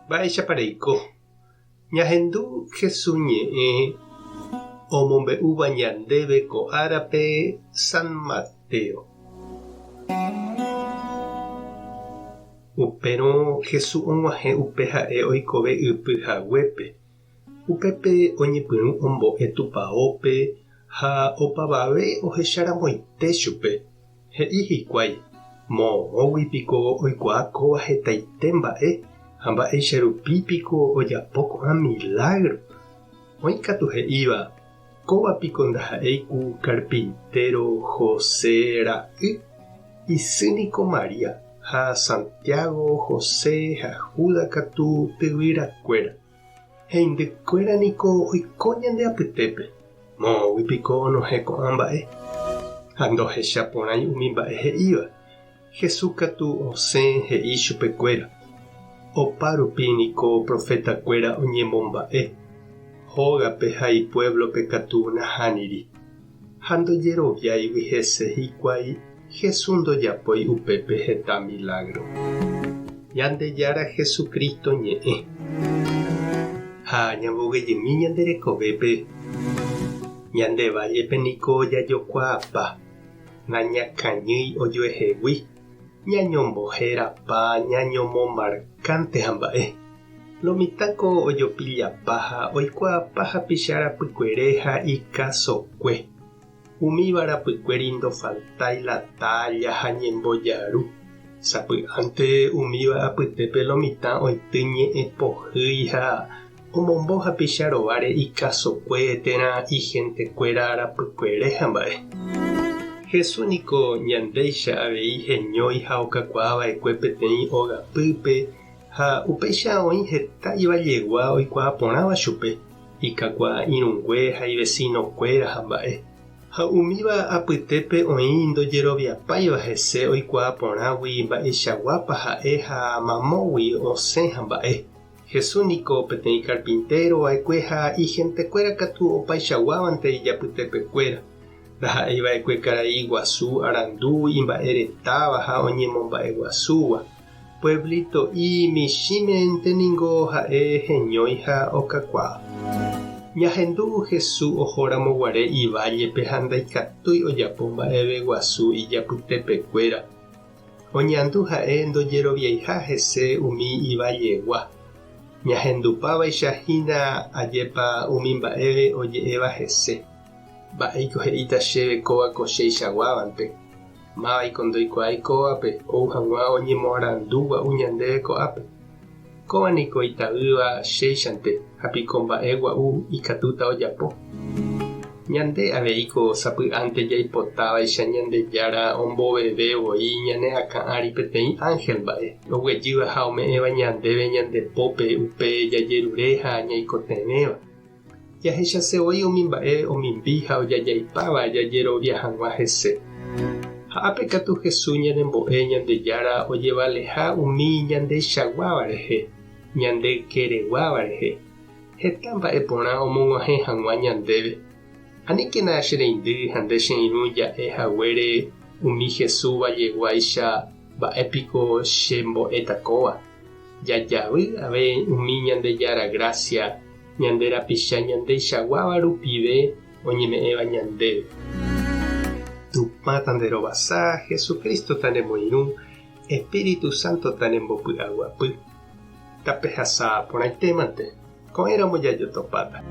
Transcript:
Mba'éichapa reiko? Ñahendu Jesús ñe'ẽ omombe'úva ñandéve ko árape San Mateo. Upérõ Jesús og̃uahẽ upe ha'e oikove ypy haguépe. Upépe oñepyrũ ombo'e tupaópe ha opavave ohecharamoite chupe. He'i hikuái, Moõgui piko oikuaa kóva hetaite mba'e ha mba'éicha rupi piko ojapo ko'ã milágro? Oĩ katu he'íva, Kóva piko ndaha'éi ku karpintéro José ra'y? Isy niko María, ha Santiago, José ha Judas katu tyvyrakuéra. Heindykuéra niko oiko ñande apytépe, moõgui piko onohẽ ko'ã mba'e? Ha ndohecha porãi umi mba'e he'íva. Jesús katu osẽ he'i chupekuéra, Opa rupi niko profetakuéra oñemomba'e, hógape ha ipuévlope katu nahániri. Ha ndojeroviáigui hese hikuái, Jesús ndojapói upépe heta milágro. Ñandejára Jesucristo ñe'ẽ. Ha ñamboguejymi ñande rekovépe, ñande vállepe niko jajokuaapa, nañakañýi ojuehegui, ñañomboherapa, ñañomomarkánte ha mba'e. Lo mitãko ojopillapa ha oikuaapa hapicha rapykuere ha ikasokue. Umíva rapykuéri ndofaltái la tálla ha ñembojaru. Sapy'ánte umíva apytépe lo mitã oity ñe'ẽ pohýi ha omombo hapicha rováre ikasokue térã ihentekuéra rapykuere ha mba'e. Jesús niko ñandéicha avei heñói ha okakuaa va'ekue peteĩ ogapýpe ha upéicha oĩ heta ivallegua oikuaa porãva chupe. Ikakuaa irũngue ha ivesinokuéra ha mba'e. Ha umíva apytépe oĩ ndojeroviapáiva hese oikuaa porãgui mba'eichaguápa ha'e ha mamógui osẽ ha mba'e. Jesús niko peteĩ karpintéro va'ekue ha ihentekuéra katu opaichaguávante ijapytepekuéra. Ndaha'éi va'ekue karai guasu arandu imba'eretáva ha oñemomba'eguasúva. Pueblito'i michĩmente ningo ha'e heñói ha okakuaa. Ñahendu Jesús ohóramo guare ivállepe ha ndaikatúi ojapo mba'eve guasu ijapytepekuéra. Oñandu ha'e ndojeroviaiha hese umi ivallegua. Ñahendupávaicha hína ajépa umi mba'eve oje'éva hese. Mba'éiko he'íta chéve kóva ko cheichaguávante? Mávaiko ndoikuaái kóvape ou hag̃ua oñemoarandu gua'u ñandéve ko'ápe? Kóva niko itavýva chéichante ha piko mba'e gua'u ikatúta ojapo? Ñande aveíko sapy'ánte jaipotávaicha Ñandejára omboveve voi ñane akã ári peteĩ ánhel mba'e, oguejýva ha ome'ẽva ñandéve ñande pópe upe jajerure ha ñaikotevẽva. Jahechase voi umi mba'e omimbi ha ojajaipáva jajerovia hag̃ua hese. Ha ápe katu Jesús ñanembo'e Ñandejára ojevaleha umi ñandeichaguáva rehe, ñande ykereguáva rehe, heta mba'e porã omog̃uahẽ hag̃ua ñandéve. Aníkena che reindy ha nde che irũ ja'e haguére umi Jesús valleguáicha mba'e piko che mbo'éta kóva. Jajavy ave umi Ñandejára grásia ñande rapicha ñandeichaguáva rupive oñeme'ẽva ñandéve. Tupã tanderovasa, Jesucristo tanemoirũ, Espíritu Santo tanembopy'aguapy. Tapehasa porãitémante, ko'ẽramo jajotopáta.